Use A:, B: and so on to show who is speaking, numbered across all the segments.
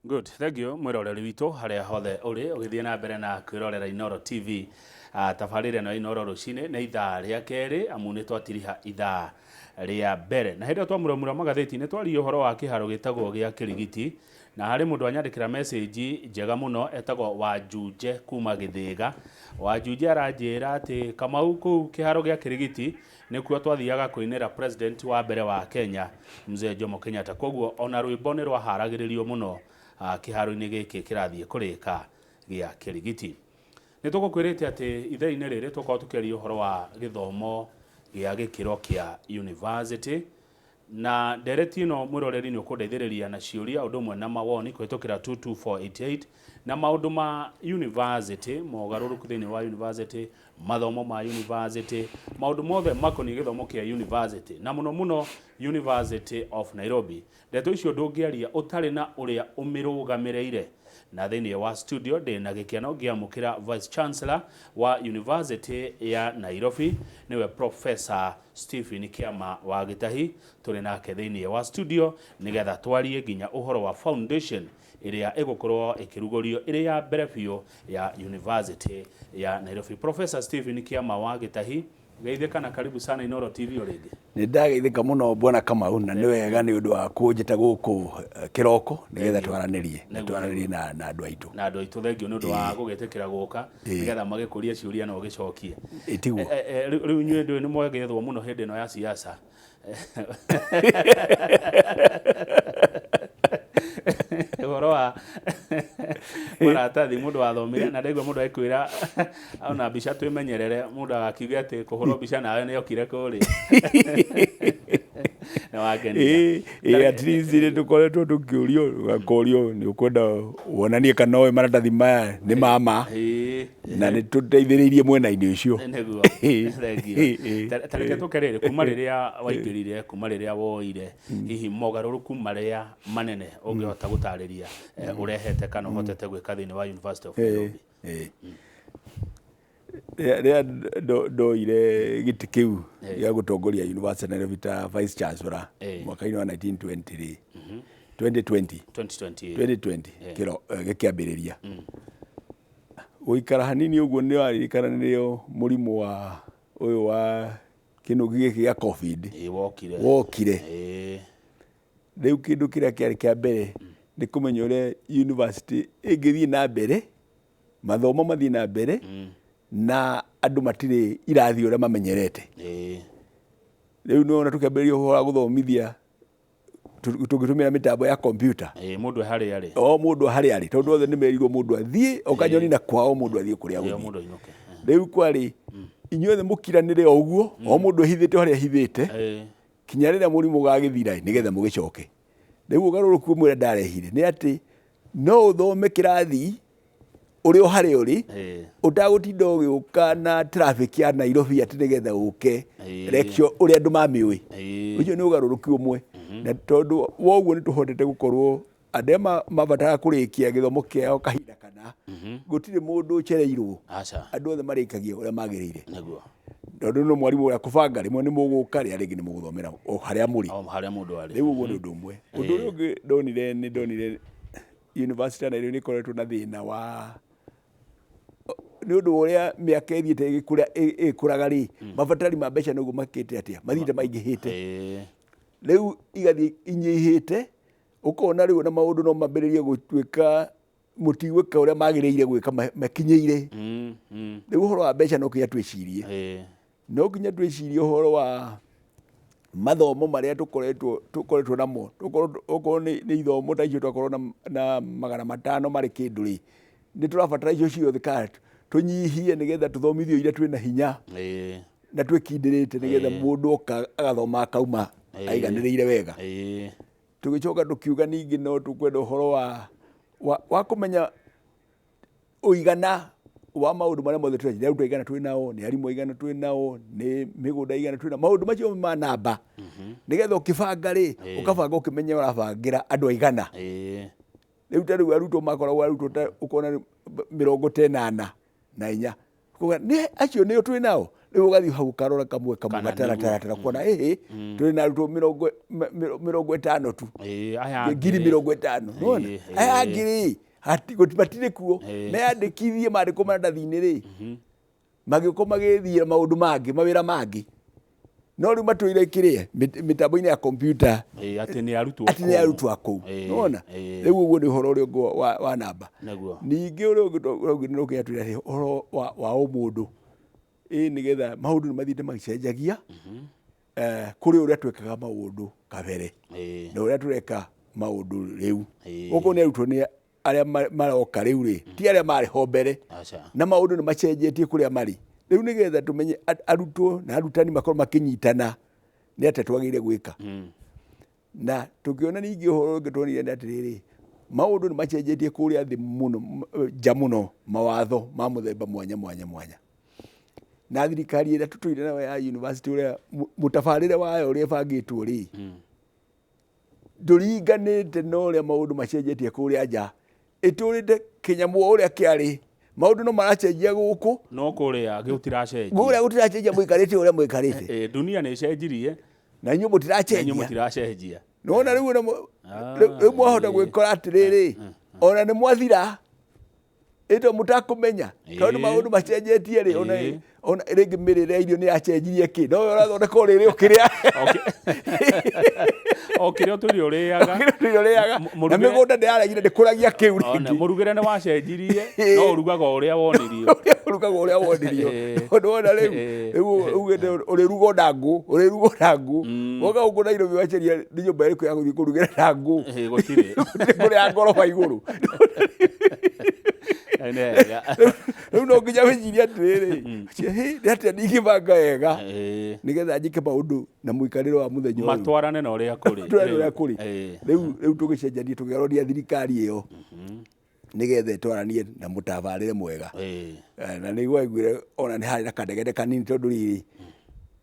A: Good, thank you mwĩroreri witũ harĩa hothe ũrĩ ũgĩthiĩ na mbere na kwĩrorera Inooro TV. Tabarĩra ĩno ya Inooro rũcinĩ nĩ ithaa rĩa kerĩ amu nĩ twatiriha ithaa rĩa mbere. Na hĩndĩ ĩyo twamuramura magathĩti nĩ twaririe ũhoro wa kĩharo gĩtagwo gĩa Kĩrigiti na harĩ mũndũ anyandĩkĩra message njega mũno etagwo Wanjunje kuma Gĩthĩga. Wanjunje aranjĩra atĩ Kamau kũu kĩharo gĩa Kĩrigiti nĩkuo twathiaga kũinĩra president wa mbere wa Kenya Mzee Jomo Kenyatta. Koguo ona rwĩmbo nĩ rwaharagĩrĩrio mũno kĩharo-inĩ gĩkĩ kĩrathiĩ kũrĩka gĩa Kĩrigiti. Nĩ tũgũkwĩrĩte atĩ ithaa-inĩ rĩrĩ tũkorwo tũkĩaria ũhoro wa gĩthomo gĩa gĩkĩro kĩa university na ndereti ĩno mwĩroreri nĩ ũkũndeithĩrĩria na ciũria ũndũ ũmwe na mawoni kũhĩtũkĩra 22488 na maũndũ ma university, mogarũrũku thĩinĩ wa university, mathomo ma university, maũndũ mothe makoniĩ gĩthomo kĩa university na mũno mũno University of Nairobi. Ndeto icio ndũngĩaria ũtarĩ na ũrĩa ũmĩrũgamĩrĩire. Na thĩinĩ wa studio ndĩ na gĩkeno ngĩamũkĩra Vice Chancellor wa University ya Nairobi nĩwe Professor Stephen Kĩama wa Gĩtahi. Tũrĩ nake thĩinĩ wa studio nĩgetha twarie nginya ũhoro wa foundation ĩrĩa ĩgũkorwo ĩkĩrugũrio ĩrĩ ya mbere biũ ya University ya Nairobi. Professor Stephen Kĩama wa Gĩtahi, geithĩka na karibu sana Inooro TV o rĩngĩ.
B: Nĩ ndageithĩka mũno Bwana Kamau na nĩ wega nĩ ũndũ wa kũnjĩta gũkũ kĩroko nĩgetha twaranĩrie na twaranĩrie na andũ aitũ.
A: Na andũ aitũ thengio nĩ ũndũ wa gũgĩtĩkĩra gũka nĩgetha magĩkũrie ciũria na ũgĩcokie.
B: Ĩtiguo.
A: Rĩu inyuĩ ndũĩ nĩ mwagethwo mũno hĩndĩ ĩno ya siasa. Ũhoro wa maratathi mũndũ wathomire na ndaigua mũndũ agĩkwĩra ona mbica twĩmenyerere mũndũ agakiuga atĩ kũhũrwo mbica nawe nĩ okire kũrĩa. Nĩ wangenia.
B: Ĩĩ at least nĩ tũkoretwo tũkĩũrio ũgakorio nĩ ũkwenda wonanie kana ũĩ maratathi maya nĩ ma ma na nĩ tũteithĩrĩirie mwena-inĩ ũcio.
A: Nĩguo. Thengiũ. Ta reke tũke rĩrĩ kuma rĩrĩa waingĩrire kuma rĩrĩa woire hihi mogarũrũku marĩa manene ũngĩhota gũtarĩria ũrehete kana ũhotete gwĩka thĩinĩ wa University of Nairobi.
B: Rĩrĩa ndoire gĩtĩ kĩu gĩa gũtongoria University of Nairobi ta Vice Chancellor mwaka-inĩ wa 1920 rĩ, 2020
A: 2020
B: 2020 kĩro gĩkĩambĩrĩria gũikara hanini ũguo nĩ waririkana nĩrĩo mũrimũ wa ũyũ wa kĩnũki gĩkĩ gĩa Covid
A: wokire
B: wokire. Rĩu kĩndũ kĩrĩa kĩarĩ kĩa mbere nĩ kũmenya ũrĩa university ĩngĩthiĩ na mbere, mathomo mathiĩ na mbere na andũ matirĩ irathi ũrĩa mamenyerete. Rĩu nĩwona tũkĩambĩrĩria ũhoro wa gũthomithia tũngĩtũmĩra mĩtambo ya kompiuta.
A: Mũndũ e harĩa arĩ.
B: O mũndũ harĩa arĩ tondũ othe nĩ merirwo mũndũ athiĩ o kanyoni na kwao mũndũ athiĩ kũrĩa
A: Ĩĩ, o
B: agũthiĩ.
A: mũndũ ainũke.
B: Rĩu kwarĩ inyuothe mũkiranĩre o ũguo o mũndũ ehithĩte o harĩa ehithĩte kinya rĩrĩa mũrimũ ũgagĩthira nĩgetha mũgĩcoke. Rĩu ũgarũrũku ũmwe ũrĩa ndarehire nĩ atĩ no ũthome kĩrathi ũrĩ o harĩa ũrĩ ũtagũtinda ũgĩũka na traffic ya Nairobi atĩ nĩgetha ũke lecture ũrĩa andũ mamĩũĩ. Ũcio nĩ ũgarũrũku ũmwe na tondũ woguo nĩ tũhotete gũkorwo andũ arĩa mabataraga kũrĩkia gĩthomo kĩao kahinda kana gũtirĩ mũndũ ũcereirwo. Andũ othe marĩkagia ũrĩa magĩrĩire.
A: Nĩguo.
B: Tondũ no mwarimũ ũrĩa kũbanga rĩmwe nĩ mũgũka rĩrĩa rĩngĩ nĩ mũgũthomera o harĩa mũrĩ.
A: O harĩa mũndũ arĩ.
B: Rĩu ũguo nĩ ũndũ ũmwe. Ũndũ ũrĩa ũngĩ ndonire nĩ ndonire University ya Nairobi nĩ ĩkoretwo na thĩna wa nĩ ũndũ wa ũrĩa mĩaka ĩthiĩte ĩgĩkũraga rĩ, mabatari ma mbeca noguo makĩte atĩa, mathiĩte maingĩhĩte. Rĩu igathiĩ inyihĩte, ũkona rĩu ona maũndũ no mambĩrĩrie gũtuĩka mũtigwĩka ũrĩa magĩrĩire gwĩka makinyĩire. Rĩu ũhoro wa mbeca no nginya twĩcirie. No nginya twĩcirie ũhoro wa mathomo marĩa tũkoretwo tũkoretwo namo okorwo nĩ ithomo ta icio twakorwo na 500 marĩ kĩndũ rĩ, nĩ tũrabatara icio ciothe kana tũnyihie nĩgetha tũthomithio iria twĩna hinya na twĩkindĩrĩte nĩgetha mũndũ oka agathoma akauma aiganĩrĩire wega. Tũgĩcoka tũkiuga ningĩ no tũkwenda ũhoro wa kũmenya ũigana wa maũndũ marĩa mothe twĩ nĩ arutwo aigana twĩ nao, nĩ arimũ aigana twĩ nao, nĩ mĩgũnda ĩigana twĩ nao, maũndũ macio ma namba nĩgetha ũkĩbanga rĩ, ũkabanga ũkĩmenya ũrabangĩra andũ aigana. Rĩu ta rĩu arutwo makoragwo arutwo ta ũkona 84. Kuga nĩ acio nĩo twĩ nao. Rĩu ũgathiĩ hau ũkarora kamwe kamwe
A: Kana nĩguo.
B: gataratatara kuona ĩhĩ tũrĩ na arutwo 50 tu,
A: Aya angĩ
B: ngiri
A: rĩ.
B: 50, nĩwona? Aya angĩ rĩ, matirĩ kuo, meyandĩkithie mandĩkwo maratathi-inĩ rĩ, magĩũka magĩthiĩra maũndũ mangĩ, mawĩra mangĩ, no rĩu matũire kĩrĩa mĩtambo-inĩ ya kompiuta.
A: Atĩ nĩ arutwo
B: atĩ nĩ
A: kũu.
B: Arutwo a kũu. Nĩwona? Rĩu ũguo nĩ ũhoro ũrĩa ũngĩ wa namba. Ningĩ ũrĩa ũngĩ nĩ ũkĩatwĩra atĩ ũhoro wa ũmũndũ, ĩ nĩgetha maũndũ nĩ mathiĩte magĩcenjagia, kũrĩ ũrĩa twekaga maũndũ kabere na ũrĩa tũreka maũndũ rĩu. Okorwo nĩ arutwo nĩ arĩa maroka rĩu rĩ, ti arĩa marĩ ho mbere.
A: Aca.
B: Na maũndũ nĩ macenjetie kũrĩa marĩ rĩu, nĩgetha tũmenye arutwo na arutani makorwo makĩnyitana nĩ atĩa twagĩrĩire gwĩka. Na tũkĩona ningĩ ũhoro ũngĩ tuonire nĩ atĩrĩrĩ, maũndũ nĩ macenjetie kũrĩa thĩ mũno, nja mũno, mawatho ma mũthemba mwanya mwanya mwanya, na thirikari ĩrĩa tũtũire nayo ya university, ũrĩa mũtabarĩre wayo ũrĩa ĩbangĩtwo rĩ, ndũringanĩte na ũrĩa maũndũ macenjetie kũrĩa nja. Ĩtũrĩte kĩnyamũ o ũrĩa kĩarĩ, maũndũ no maracenjia gũkũ.
A: No kũrĩa gũtiracenjia.
B: Kũrĩa gũtiracenjia, mũikarĩte ũrĩa mũikarĩte.
A: Dunia nĩ ĩcenjirie.
B: Na inyuĩ
A: na inyuĩ
B: mũtiracenjia.
A: Mũtiracenjia.
B: Nĩwona rĩu ona rĩu mwahota gwĩkora atĩrĩrĩ, ona nĩ mwathira ĩto mũtakũmenya, tondũ maũndũ macenjetie rĩ, ona ona rĩngĩ mĩrĩre ya irio nĩ yacenjirie kĩ, no we ũrathondeka ũrĩrĩ ũkĩrĩa.
A: O kĩrĩa ũtũire ũrĩaga.
B: Kĩrĩa ũrĩaga. Na mĩgũnda ndĩraregire ndĩkũragia kĩu
A: Ona
B: rĩngĩ.
A: Mũrugĩre nĩ wacenjirie, no ũrugaga o ũrĩa wonirio.
B: Ũrĩa ũrugaga ũrĩa wonirio. Tondũ wona rĩu rĩu ugĩte ũrĩrugwo na ngũ, ũrĩrugwo na ngũ, woka gũkũ Nairobi wacaria nĩ nyũmba ĩrĩkũ ya gũthiĩ kũrugĩra na ngũ.
A: Gũtirĩ.
B: Gũtirĩ kũrĩa ya ngoroba igũrũ.
A: Nĩ wega.
B: Rĩu no nginya wĩcirie atĩrĩrĩ, "Hĩ, nĩ atĩa ndingĩbanga wega nĩgetha njĩke maũndũ na mũikarĩre wa mũthenya ũyũ
A: Matwarane na ũrĩa kũrĩ.
B: Tũrane ũrĩa kũrĩ." Rĩu tũgĩcenjania, tũkĩroria thirikari ĩyo nĩgetha ĩtwaranie na mũtabarĩre mwega. Na nĩguo waiguire ona nĩ harĩ na kandegede kanini, tondũ rĩrĩ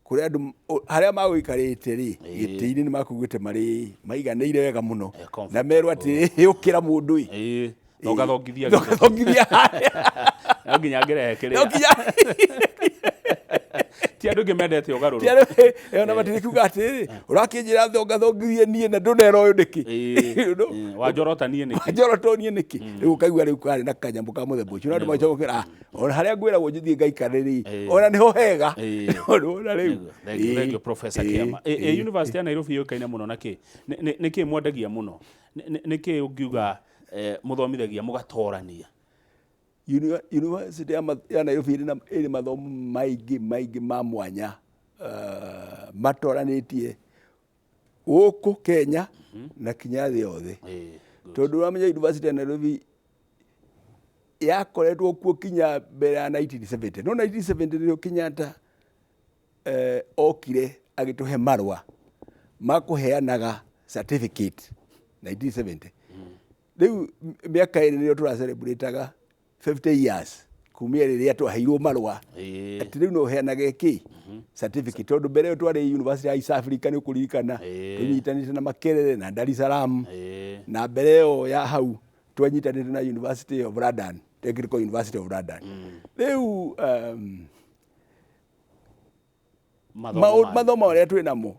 B: kũrĩa andũ harĩa magũikarĩte rĩ, gĩtĩ-inĩ nĩ makuugĩte marĩ maiganĩire wega mũno, na merwo atĩ ũkĩra mũndũ ĩ.
A: Thongathongithia gĩtĩ.
B: Thongathongithia harĩa.
A: No nginya ngĩrehe
B: No
A: kĩrĩa.
B: nginya.
A: Ti andũ aingĩ mendete ũgarũrũku.
B: Ti andũ ona matirĩ kuga atĩrĩrĩ, ũrakĩnjĩra thongathongithie niĩ na ndũnera ũyũ nĩkĩ? You know?
A: Wanjorota niĩ nĩkĩ?
B: Wanjorotonie nĩkĩ? Rĩu ũkaigua rĩu karĩ na kanyamũ ka mũthemba ũcio, na andũ macokera, "Ah, ona harĩa ngwĩragwo njĩthiĩ ngaikare rĩ, ona nĩho hega." Nĩwona rĩu?
A: Thank you, thank you, Professor Kiama. University ya Nairobi yũĩkaine mũno na kĩ? Nĩ kĩ mwendagia mũno? Nĩ kĩ ũngiuga mũthomithagia mũgatorania?
B: University ya Nairobi ĩrĩ mathomo maingĩ maingĩ ma mwanya, matoranĩtie gũkũ Kenya na kinya thĩ yothe, tondũ ũramenya University ya Nairobi yakoretwo kuo kinya mbere ya 1970, no 1970 nĩrĩo Kenyatta okire agĩtũhe marũa ma kũheanaga certificate 1970. Rĩu mĩaka 2 nĩrĩo tũracelebrataga 50 years kumia rĩrĩa twaheirwo marũa atĩ rĩu no ũheanage kĩ certificate, tondũ mbere ĩyo twarĩ University ya East Africa, nĩ ũkũririkana, tũnyitanĩte na Makerere na Dar es Salaam, na mbere ĩyo ya hau twanyitanĩte na University of London, Technical University of London. Rĩu
A: Mathomo
B: Mathomo marĩa twĩ namo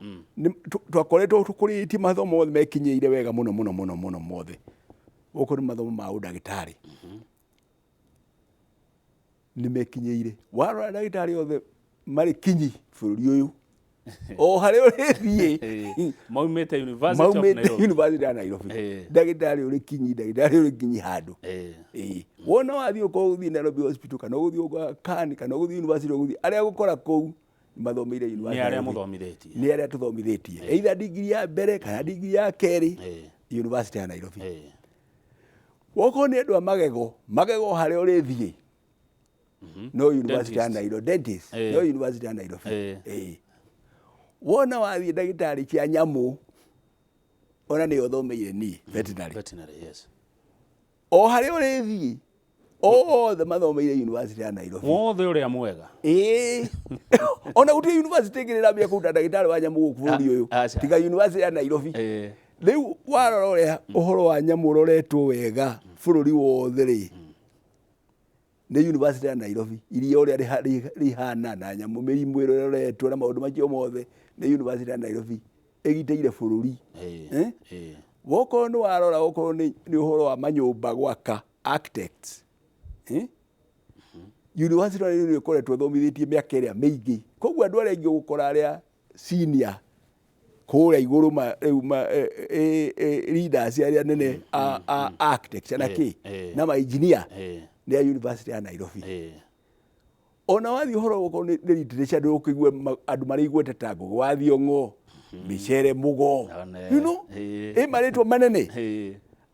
B: twakoretwo tũkũrĩtie mathomo mothe mekinyĩire wega mũno mũno mũno mũno mothe. Gũkũ nĩ mathomo ma ũndagĩtarĩ nĩ mekinyĩire, warora ndagĩtarĩ othe marĩ kinyi bũrũri ũyũ o harĩa ũrĩthiĩ
A: Maumĩte University of
B: maumĩte
A: Nairobi.
B: University ya Nairobi. Ndagĩtarĩ ũrĩ kinyi, ndagĩtarĩ ũrĩ kinyi handũ. Wona wathiĩ ũkorwo ũgũthiĩ Nairobi Hospital kana ũgũthiĩ Aga Khan kana ũgũthiĩ university, ũgũthiĩ arĩa gũkora kũu nĩ mathomeire university
A: Nĩ
B: ya
A: arĩa
B: Nairobi.
A: mũthomithĩtie.
B: Nĩ arĩa tũthomithĩtie, either degree ya mbere kana degree ya kerĩ, University ya Nairobi. Wokorwo nĩ andũ a magego, magego harĩa ũrĩthiĩ no University ya
A: Dentist.
B: Nairobi, dentist, no University ya Nairobi. Wona wathiĩ ndagĩtarĩ cia nyamũ, ona nĩyo thomeire niĩ, veterinary.
A: Veterinary, yes.
B: O harĩa ũrĩthiĩ othe mathomeire University ya Nairobi.
A: Wothe ũrĩa mwega.
B: Ĩĩ, ona gũtirĩ university ĩngĩ ĩrambia kũruta ndagĩtarĩ wa nyamũ gũkũ bũrũri ũyũ
A: Aca.
B: tiga University ya Nairobi. Rĩu warora ũrĩa ũhoro wa nyamũ ũroretwo wega bũrũri wothe rĩ, Nĩ University ya Nairobi, iria ũrĩa rĩhana na nyamũ, mĩrimũ ĩrĩa ĩroretwo na maũndũ macio mothe, nĩ University ya Nairobi ĩgitĩire bũrũri. Eh? Wokorwo nĩ warora, okorwo nĩ ũhoro wa manyũmba gwaka, architects, eh? University ya Nairobi ĩkoretwo ĩthomithĩtie mĩaka ĩrĩa mĩingĩ, koguo andũ arĩa aingĩ ũgũkora arĩa senior kũrĩa igũrũ ma, rĩu ma, leaders arĩa nene a architecture na kĩ na ma engineer nĩ a University ya Nairobi. Ona wathiĩ ũhoro okorwo nĩ literature, ndũkũigua andũ marĩ igweta ta Ngũgĩ wa Thiong'o, Mĩcere Mũgo, ĩ marĩtwa manene,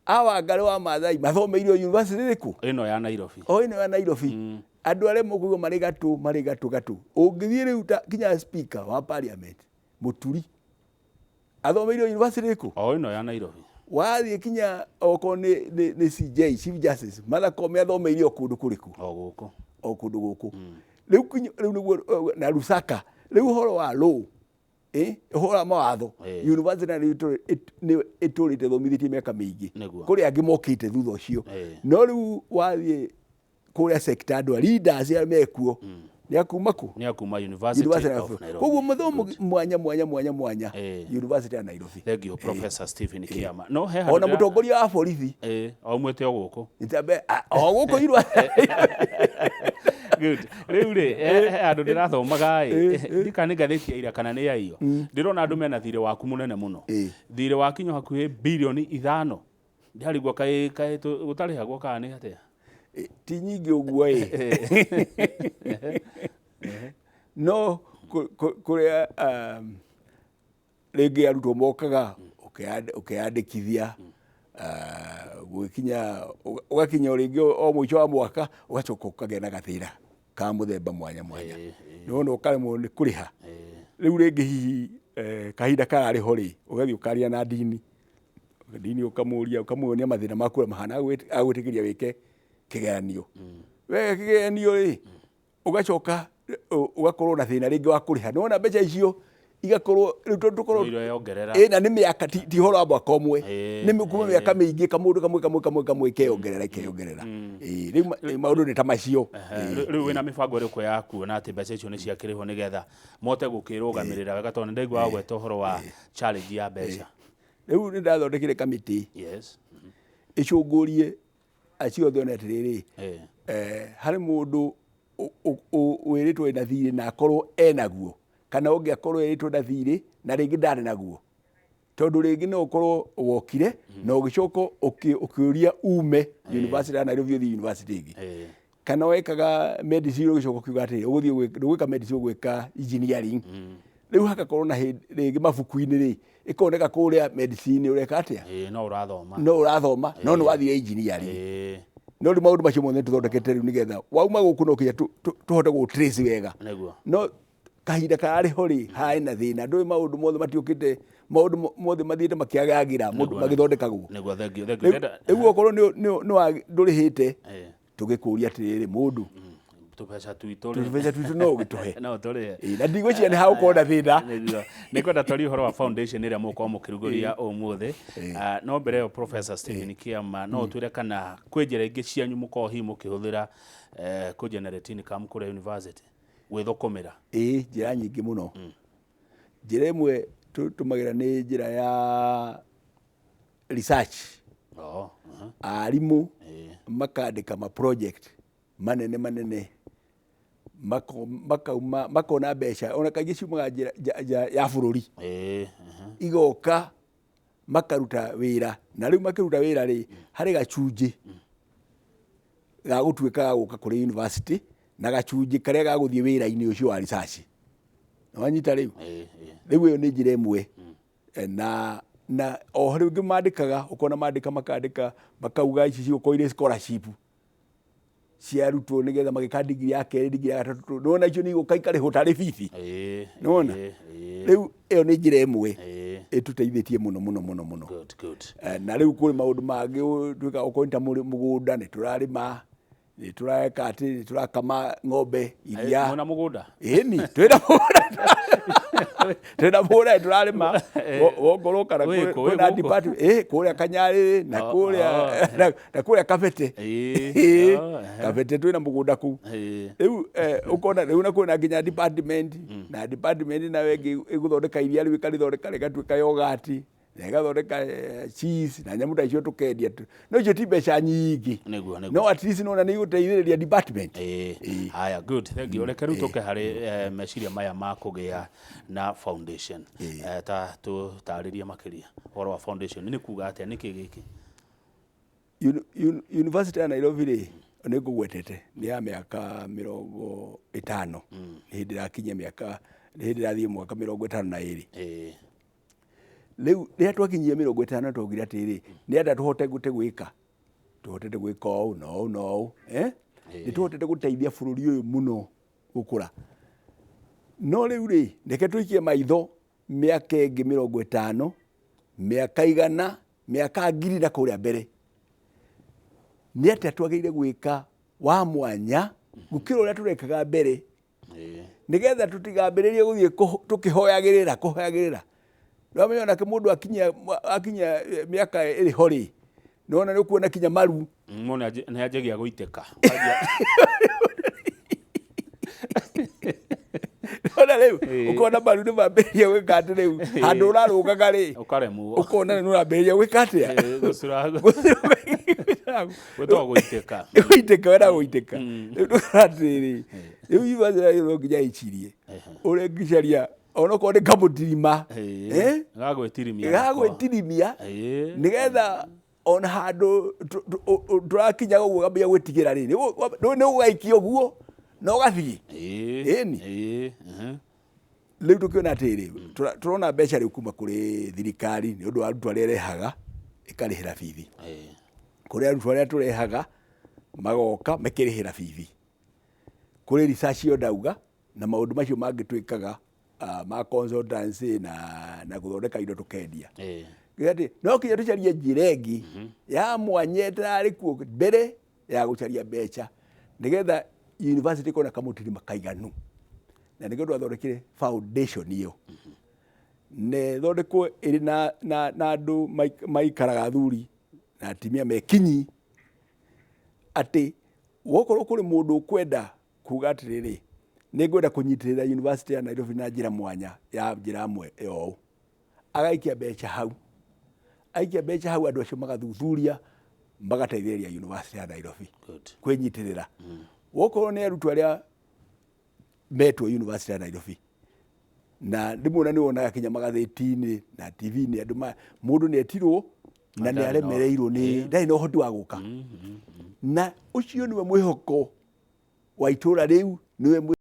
B: a Wangarĩ wa Maathai mathomeire o university ĩrĩkũ?
A: Ĩno ya Nairobi.
B: O ĩno ya Nairobi. Andũ arĩa mũkũigua marĩ gatũ, marĩ gatũ gatũ, ũngĩthiĩ rĩu ta kinya speaker wa parliament Mũturi athomeire university ĩrĩkũ?
A: O ĩno ya Nairobi.
B: Wathiĩ kinya okorwo nĩ CJ, Chief Justice Martha Koome, athomeire o kũndũ kũrĩkũ?
A: O gũkũ.
B: O kũndũ gũkũ. Rĩu rĩu nĩguo na Lusaka rĩu ũhoro wa law, ũhoro wa mawatho, university na rĩu nĩ ĩtũrĩte ĩthomithĩtie mĩaka mĩingĩ. Kũrĩ angĩ mokĩte thutha ũcio. No rĩu wathiĩ kũrĩa sector, andũ a leaders arĩa mekuo nĩ akuma kũ?
A: Nĩ akuma University University of Nairobi.
B: Koguo mathomo mwanya mwanya mwanya mwanya, University ya Nairobi.
A: Thank you, Professor Stephen Kiama. No he
B: ona mũtongoria wa borithi
A: aumĩte o gũkũ.
B: Nĩtambe o gũkũ irwa.
A: Good. Rĩu rĩ, he handũ ndĩrathomaga ĩ, ndikana nĩ ngathĩti ya ira kana nĩ ya iyo, ndĩrona andũ mena thirĩ waku mũnene mũno, thirĩ wa kinya hakuhĩ birioni 5. Ndĩrarigwo kaĩ gũtarĩhagwo kana nĩ atĩa?
B: Ti nyingĩ ũguo ĩ, no kũrĩa rĩngĩ arutwo mokaga ũkeyandĩkithia, gũgĩkinya ũgakinya o rĩngĩ o mũico wa mwaka ũgacoka ũkagĩa na gathĩna ka mũthemba mwanya mwanya, nĩwona ũkaremwo nĩ kũrĩha. Rĩu rĩngĩ hihi kahinda kararĩ ho rĩ, ũgathiĩ ũkaria na ndini, ndini ũkamũria, ũkamuonia mathĩna maku ũrĩa mahana, agwĩtĩkĩria wĩke kĩgeranio. Weka kĩgeranio rĩ, ũgacoka ũgakorwo na thĩna rĩngĩ wa kũrĩha, nĩwona mbeca icio igakorwo rĩu tondũ tũkorwo
A: Ireyongerera.
B: Ĩ na nĩ mĩaka, ti ũhoro wa mwaka ũmwe, nĩ kuma mĩaka mĩingĩ, kamũndũ kamwe kamwe kamwe kamwe keyongerera keyongerera. Rĩu maũndũ nĩ ta macio.
A: Rĩu wĩna mĩbango ĩrĩkũ ya kuona atĩ mbeca icio nĩ ciakĩrĩhwo nĩgetha mote gũkĩrũgamĩrĩra wega, tondũ nĩ ndaigua wagweta ũhoro wa challenge ya mbeca?
B: Rĩu nĩ ndathondekire kamĩtĩ ĩcũngũrie acio othe one atĩrĩrĩ, harĩ mũndũ wĩrĩtwo ena thirĩ na akorwo enaguo, kana ũngĩ akorwo erĩtwo na thirĩ na rĩngĩ ndarĩ naguo, tondũ rĩngĩ no ũkorwo wokire na ũgĩcoka ũkĩũria ume university ya Nairobi ũthiĩ university ĩngĩ, kana wekaga medicine ũgĩcoka ũkiuga atĩrĩ ũgũthiĩ ndũgwĩka medicine, ũgwĩka engineering. Rĩu hagakorwo na hĩndĩ rĩngĩ mabuku-inĩ rĩ ĩkoneka kũrĩa medicine ũreka atĩa?
A: No ũrathoma.
B: No ũrathoma, no nĩ wathiĩ engineering. No rĩu maũndũ macio mothe tũthondekete rĩu nĩgetha wauma gũkũ no kinya tũhote gũ trace wega. No kahinda kararĩ ho rĩ, harĩ na thĩna, ndũĩ maũndũ mothe matiũkĩte, maũndũ mothe mathiĩte makĩagagĩra mũndũ magĩthondekagwo.
A: Nĩguo, thank you, thank you.
B: Rĩu okorwo ndũrĩhĩte, tũgĩkũria atĩrĩrĩ, mũndũ,
A: tũbeca twitũ rĩ,
B: tũbeca twitũ no ũgĩtũhe.
A: No tũrĩhe.
B: Ĩ, na ndigwĩciria nĩ hagũkorwo na thĩna.
A: Nĩguo. Nĩ kwenda twarie ũhoro wa foundation ĩrĩa mũgũkorwo mũkĩrugũria ũmũthĩ. Ah, no mbere ĩyo, Professor Stephen Kiama, no ũtwĩre kana kwĩ njĩra ingĩ cianyu mũkorwo hihi mũkĩhũthĩra kũ generate income kũrĩa university, gwĩthũkũmĩra?
B: Ĩ, njĩra nyingĩ mũno. Njĩra ĩmwe tũtũmagĩra nĩ njĩra ya research. Arimũ makandĩka ma project manene manene, makauma makona mbeca, ona kaingĩ ciumaga njĩra nja ya bũrũri, igoka makaruta wĩra, na rĩu makĩruta wĩra rĩ, harĩ gacunjĩ ga gũtuĩka ga gũka kũrĩ university na gacunjĩ karĩa ga gũthiĩ wĩra-inĩ ũcio wa research. Nĩwanyita rĩu?
A: Ĩĩ.
B: Rĩu ĩyo nĩ njĩra ĩmwe. Na o rĩngĩ mandĩkaga, ũkona mandĩka, makandĩka makauga ici cigũkorwo irĩ scholarship cia arutwo nĩgetha magĩka ndigiri ya kerĩ, ndigiri ya gatatũ, nĩwona icio nĩ igũka ikarĩhwo tarĩ bithi. Nĩwona? Rĩu ĩyo nĩ njĩra ĩmwe ĩtũteithĩtie mũno mũno mũno mũno.
A: Good, good.
B: Na rĩu kũrĩ maũndũ mangĩ twĩkaga, okorwo nĩ ta mũgũnda nĩ tũrarĩma. Nĩ tũreka atĩ nĩ tũrakama ng'ombe iria.
A: Mwĩna mũgũnda?
B: Ĩni, twĩna mũgũnda, twĩna mũgũnda tũrarĩma. Wongorwo kana
A: Wĩ kũ? Wĩ
B: kwĩna
A: gũkũ?
B: department ĩ kũrĩa Kanyarĩrĩ na kũrĩa na kũrĩa Kabete. Ĩ, Kabete twĩna mũgũnda kũu. Rĩu ũkona rĩu na kwĩna nginya department, na department nayo ĩngĩ ĩgũthondeka iria rĩu ĩkarĩthondeka rĩgatuĩka yogurt na ĩgathondeka cheese na nyamũ ta icio tũkendia. No icio ti mbeca nyingĩ.
A: Nĩguo, nĩguo.
B: No at least nona nĩ igũteithĩrĩria department.
A: Ĩĩ. Haya, good, thank you. Reke rĩu tũke harĩ meciria maya ma kũgĩa na foundation. Ta tũtarĩrie makĩria ũhoro wa foundation. Nĩ kuga atĩa? Nĩkĩ gĩkĩ?
B: University ya Nairobi rĩ, nĩ ngũgwetete nĩ ya mĩaka 50. Nĩ hĩndĩ ĩrakinyia mĩaka, nĩ hĩndĩ ĩrathiĩ mwaka 52. Rĩu rĩrĩa twakinyia 50 twaugire atĩrĩrĩ, nĩ atĩa tũhotete gwĩka? Tũhotete gwĩka ũũ na ũũ na ũũ. Eh? Nĩ tũhotete gũteithia bũrũri ũyũ mũno gũkũra. No rĩu rĩ, reke tũikie maitho mĩaka ĩngĩ 50, mĩaka 100, mĩaka 1000 na kũrĩa mbere. Nĩ atĩa twagĩrĩire gwĩka wa mwanya gũkĩra ũrĩa tũrekaga mbere, nĩgetha tũtigambĩrĩrie gũthiĩ tũkĩhoyagĩrĩra kũhoyagĩrĩra. Nĩwamenya onake mũndũ akinyia akinyia mĩaka ĩrĩ ho rĩ, nĩwona nĩ ũkuona kinya maru.
A: Mũndũ nĩ anjagia gũitĩka.
B: Nĩwona rĩu ũkona maru nĩ mambĩrĩria gwĩka atĩ rĩu handũ ũrarũgaga rĩ,
A: ũkaremwo,
B: ũkona nĩ ũrambĩrĩria gwĩka atĩa?
A: Gũcura. Gwĩtagwo gũitĩka.
B: Gũitĩka, wena gũitĩka. Rĩu ndũkona atĩrĩrĩ, rĩu university no nginya ĩcirie ũrĩa ĩngĩcaria onokorwo nĩ kamũtirima. Eh?
A: Gagwĩtirimia.
B: Gagwĩtirimia nĩgetha ona handũ tũrakinya ũguo gambia gwĩtigĩra rĩ, nĩ ũgaikia ũguo na ũgathiĩ. Ĩni. Rĩu tũkĩona atĩrĩ, tũrona mbeca rĩu kuma kũrĩ thirikari nĩ ũndũ wa arutwo arĩa ĩrehaga ĩkarĩhĩra bithi. Kũrĩ arutwo arĩa tũrehaga magoka makĩrĩhĩra bithi. Kũrĩ research ĩyo ndauga na maũndũ macio mangĩ twĩkaga ma consultancy na gũthondeka indo tũkendia. Atĩ no kinya tũcarie njĩra ĩngĩ ya mwanya ĩtararĩ kuo mbere ya gũcaria mbeca nĩgetha university ĩkorwo na kamũtirima kaiganu. Na nĩkĩo twathondekire foundation ĩyo. Na ĩthondekwo ĩrĩ na andũ maikaraga athuri na atumia me kinyi, atĩ wokorwo kũrĩ mũndũ ũkwenda kuga atĩrĩrĩ, nĩ ngwenda kũnyitĩrĩra university ya Nairobi na njĩra mwanya ya njĩra ĩmwe ya ũũ, agaikia mbeca hau. Aikia mbeca hau andũ acio magathuthuria magateithĩrĩria university ya Nairobi kwĩnyitĩrĩra. Wokorwo nĩ arutwo arĩa metwo university ya Nairobi, na rĩmwe ona nĩ wonaga kinya magathĩti-inĩ na TV-inĩ andũ mũndũ nĩ etirwo na nĩ aremereirwo nĩ ndarĩ na ũhoti wa gũka, na ũcio nĩwe mwĩhoko wa itũra rĩu, nĩwe.